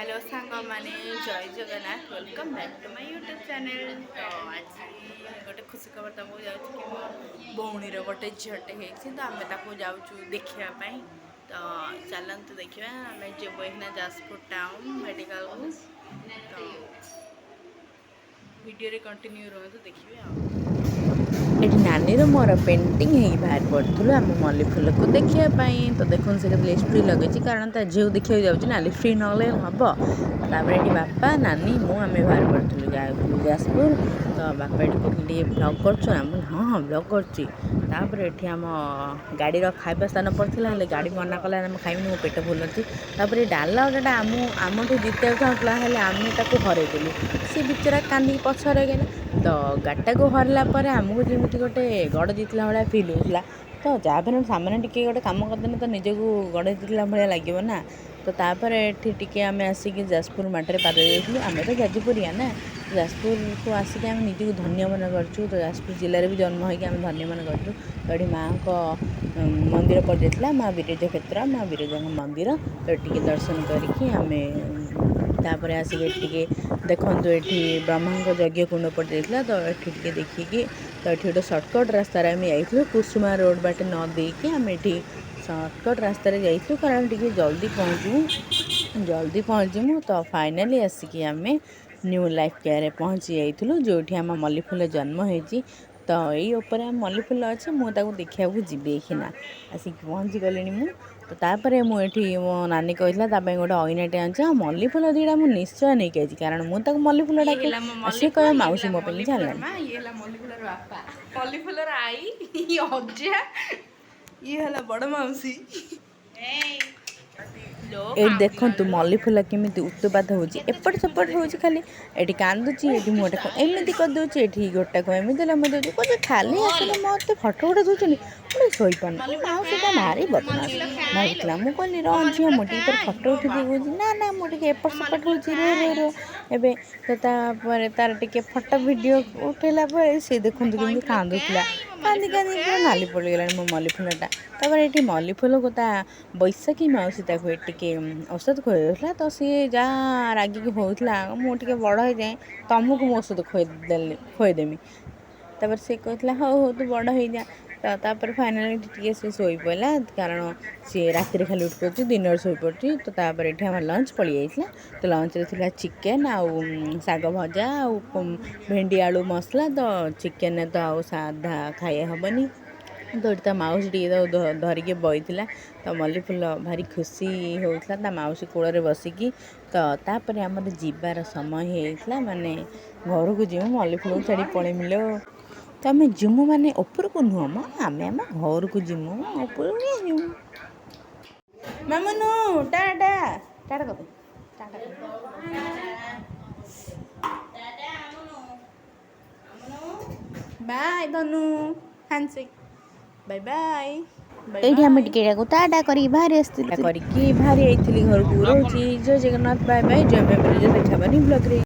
Hello ସାଙ୍ଗମାନେ, ଜୟ Jagannath. Welcome back to my YouTube channel. ତ ଆଜି ଗୋଟେ ଖୁସି ଖବର ଦେବାକୁ ଯାଉଛି କି ମୋ ଭଉଣୀର ଗୋଟେ ଝିଅଟେ ହେଇଛି। ତ ଆମେ ତାକୁ ଯାଉଛୁ ଦେଖିବା ପାଇଁ। ତ ଚାଲନ୍ତୁ ଦେଖିବା। ଆମେ ଯିବୁ ଏଇଖିନା ଯାଜପୁର ଟାଉନ୍ ମେଡ଼ିକାଲକୁ। ତ ଭିଡ଼ିଓରେ କଣ୍ଟିନ୍ୟୁ ରୁହନ୍ତୁ, ଦେଖିବେ। ଆଉ ଏଠି ନାନୀର ମୋର ପେଣ୍ଟିଂ ହେଇକି ବାହାରି ପଡ଼ିଥିଲୁ ଆମ ମଲ୍ଲି ଫୁଲକୁ ଦେଖିବା ପାଇଁ। ତ ଦେଖନ୍ତୁ, ସେ କେତେ ଲିପଷ୍ଟିକ୍ ଲଗେଇଛି, କାରଣ ତା ଝିଅକୁ ଦେଖିବାକୁ ଯାଉଛି ନା, ଲିପଷ୍ଟିକ୍ ନ ଲଗେଇଲେ ହେବ? ତାପରେ ଏଠି ବାପା, ନାନୀ, ମୁଁ ଆମେ ବାହାରି ପଡ଼ିଥିଲୁ, ଯାଉଥିଲୁ ଯାଜପୁର। ତ ବାପା ଏଠି କହୁଥିଲେ, "ଟିକେ ବ୍ଲଗ୍ କରୁଛୁ ନା?" ମୁଁ କହିଲି, "ହଁ, ବ୍ଲଗ୍ କରୁଛି।" ତାପରେ ଏଠି ଆମ ଗାଡ଼ିର ଖାଇବା ସ୍ଥାନ ପଡ଼ିଥିଲା, ହେଲେ ଗାଡ଼ି ମନା କଲା, "ଆମେ ଖାଇବୁନି, ମୋ ପେଟ ଫୁଲ୍ ଅଛି।" ତାପରେ ଡାଲା ଅଟୋଟା ଆମଠୁ ଜିତିବାକୁ ଚାହୁଁଥିଲା, ହେଲେ ଆମେ ତାକୁ ହରେଇଦେଲୁ। ସେ ବିଚରା କାନ୍ଦିକି ପଛରେ ରହିଗଲା। ତ ଗାଡ଼ିଟାକୁ ହରିଲା ପରେ ଆମକୁ ଯେମିତି ଗୋଟେ ଗଡ଼ ଜିତିଲା ଭଳିଆ ଫିଲ୍ ହେଉଥିଲା। ତ ଯାହା ବି ହେଲେ ସାମାନ୍ୟ ଟିକେ ଗୋଟେ କାମ କରିଦେଲେ ତ ନିଜକୁ ଗଡ଼ ଜିତିଲା ଭଳିଆ ଲାଗିବ ନା। ତ ତାପରେ ଏଠି ଟିକେ ଆମେ ଆସିକି ଯାଜପୁର ମାଟିରେ ପାଦ ଦେଇଥିଲୁ। ଆମେ ତ ଯାଜପୁରିଆ ନା। ଯାଜପୁରକୁ ଆସିକି ଆମେ ନିଜକୁ ଧନ୍ୟ ମନେ କରିଛୁ। ତ ଯାଜପୁର ଜିଲ୍ଲାରେ ବି ଜନ୍ମ ହେଇକି ଆମେ ଧନ୍ୟ ମନେ କରିଛୁ। ତ ଏଠି ମାଆଙ୍କ ମନ୍ଦିର ପଡ଼ିଯାଇଥିଲା, ମା ବିରଜା କ୍ଷେତ୍ର, ମା ବିରଜାଙ୍କ ମନ୍ଦିର। ତ ଟିକେ ଦର୍ଶନ କରିକି ଆମେ ତାପରେ ଆସିକି ଏଠି ଟିକେ ଦେଖନ୍ତୁ, ଏଠି ବ୍ରହ୍ମାଙ୍କ ଯଜ୍ଞ କୁଣ୍ଡ ପଡ଼ିଯାଇଥିଲା। ତ ଏଠି ଟିକେ ଦେଖିକି, ତ ଏଠି ଗୋଟେ ସର୍ଟକଟ୍ ରାସ୍ତାରେ ଆମେ ଯାଇଥିଲୁ। କୁସୁମା ରୋଡ଼ ବାଟେ ନ ଦେଇକି ଆମେ ଏଠି ସର୍ଟକଟ୍ ରାସ୍ତାରେ ଯାଇଥିଲୁ, କାରଣ ଟିକେ ଜଲ୍ଦି ପହଞ୍ଚିବୁ, ଜଲ୍ଦି ପହଞ୍ଚିବୁ। ତ ଫାଇନାଲି ଆସିକି ଆମେ ନ୍ୟୁ ଲାଇଫ୍ କେୟାରରେ ପହଞ୍ଚି ଯାଇଥିଲୁ, ଯେଉଁଠି ଆମ ମଲ୍ଲିଫୁଲ ଜନ୍ମ ହେଇଛି। ତ ଏଇ ଉପରେ ଆମ ମଲ୍ଲିଫୁଲ ଅଛି, ମୁଁ ତାକୁ ଦେଖିବାକୁ ଯିବି ଏଇଖିନା। ଆସିକି ପହଞ୍ଚି ଗଲିଣି ମୁଁ। ତ ତାପରେ ମୁଁ ଏଠି ମୋ ନାନୀ କହିଥିଲା ତା ପାଇଁ ଗୋଟେ ଅଇନାଟେ ଆଣିଛି, ଆଉ ମଲ୍ଲିଫୁଲ ଦୁଇଟା ମୁଁ ନିଶ୍ଚୟ ନେଇକି ଆଇଛି, କାରଣ ମୁଁ ତାକୁ ମଲ୍ଲିଫୁଲ ଇଏ ଡାକେ ହେଲା ମୋ ଆଉ ସିଏ ମଲ୍ଲିଫୁଲ, କହିବ ଇଏ ମାଉସୀ ହେଲା ମୋ ପାଇଁ କିଛି ମଲ୍ଲିଫୁଲର ଆଣିଲାନି। ମା, ଇଏ ହେଲା ମଲ୍ଲିଫୁଲର ବାପା, ମଲ୍ଲିଫୁଲର ଆଈ, ଇଏ ଅଜା, ଇଏ ହେଲା ବଡ଼ ମାଉସୀ। ଏଇଠି ଦେଖନ୍ତୁ, ମଲ୍ଲିଫୁଲ କେମିତି ଉତ୍ପାତ ହେଉଛି, ଏପଟ ସେପଟ ହେଉଛି ଖାଲି। ଏଠି କାନ୍ଦୁଛି, ଏଠି ମୁହଁଟାକୁ ଏମିତି କରିଦେଉଛି, ଏଠି ଗୋଟାକୁ ଏମିତି ଲମ୍ବେଇ ଦେଉଛି। କହୁଛି, "ଖାଲି ଆସିଲେ ମୋତେ ଫଟୋ ଉଠେଇ ଦେଉଛନ୍ତି, ମୁଁ ଶୋଇପାରୁନି। ମାଉସୀଟା ଭାରି ବଦମାସ" ଭାବୁଥିଲା। ମୁଁ କହିଲି, "ରହ ଝିଅ, ମୁଁ ଟିକେ ତୋର ଫଟୋ ଉଠେଇ କହୁଛି।" "ନା ନା, ମୁଁ ଟିକେ ଏପଟ ସେପଟ ହେଉଛି, ରୁହ ରୁହ ରୁହ ଏବେ।" ତ ତାପରେ ତାର ଟିକେ ଫଟୋ ଭିଡ଼ିଓ ଉଠେଇଲା ପରେ ସେ ଦେଖନ୍ତୁ କେମିତି କାନ୍ଦୁଥିଲା। କାନ୍ଦି କାନ୍ଦି ପୁରା ନାଲି ପଡ଼ିଗଲାଣି ମୋ ମଲ୍ଲିଫୁଲଟା। ତାପରେ ଏଠି ମଲ୍ଲିଫୁଲକୁ ତା ବୈଶାଖୀ ମାଉସୀ ତାକୁ ଏଠି ଟିକେ ଔଷଧ ଖୁଆଇ ଦେଉଥିଲା। ତ ସିଏ ଯାହା ରାଗିକି ହେଉଥିଲା, "ମୁଁ ଟିକେ ବଡ଼ ହେଇଯାଏ, ତମକୁ ମୁଁ ଔଷଧ ଖୁଆଇଦେଲି, ଖୁଆଇଦେମି।" ତାପରେ ସେ କହିଥିଲା, "ହଉ ହଉ, ତୁ ବଡ଼ ହେଇଯା।" ତ ତାପରେ ଫାଇନାଲି ଟିକେ ସେ ଶୋଇପଡ଼ିଲା, କାରଣ ସିଏ ରାତିରେ ଖାଲି ଉଠି ପଡ଼ୁଛି, ଦିନରେ ଶୋଇପଡ଼ୁଛି। ତ ତାପରେ ଏଠି ଆମର ଲଞ୍ଚ ପଳେଇ ଯାଇଥିଲା। ତ ଲଞ୍ଚରେ ଥିଲା ଚିକେନ୍ ଆଉ ଶାଗ ଭଜା ଆଉ ଭେଣ୍ଡି ଆଳୁ ମସଲା। ତ ଚିକେନ୍ ତ ଆଉ ସାଧା ଖାଇ ହେବନି। ତ ଏଠି ତା ମାଉସୀ ଟିକେ ତାକୁ ଧରିକି ବଇଥିଲା। ତ ମଲ୍ଲିଫୁଲ ଭାରି ଖୁସି ହେଉଥିଲା ତା ମାଉସୀ କୋଳରେ ବସିକି। ତ ତାପରେ ଆମର ଯିବାର ସମୟ ହେଇଯାଇଥିଲା, ମାନେ ଘରକୁ ଯିବୁ, ମଲ୍ଲିଫୁଲକୁ ଛାଡ଼ିକି ପଳେଇମି ଲୋ। ତ ଆମେ ଯିମୁ ମାନେ ଉପରକୁ ନୁହଁ ମ, ଆମେ ଆମ ଘରକୁ ଯିମୁ, ଉପରକୁ କାଇଁ ଯିମୁ? ମାମୁନୁ, ଟାଟା, ଟାଟା କରିଦେ, ଟାଟା କରିଦେ। ବାଏ ଧନୁ, ହ୍ୟାଣ୍ଡସେକ୍, ବାଏ ବାଏ। ଏଇଠି ଆମେ ଟିକେ ଏଟାକୁ ଟାଟା କରିକି ବାହାରି ଆସିଥିଲୁ, କରିକି ବାହାରି ଯାଇଥିଲି ଘରକୁ। ରହୁଛି, ଜୟ ଜଗନ୍ନାଥ, ବାଏ ବାଏ, ଜୟ ମା ବିରଜା। ଦେଖା ହେବନି ବ୍ଲଗ୍ରେ।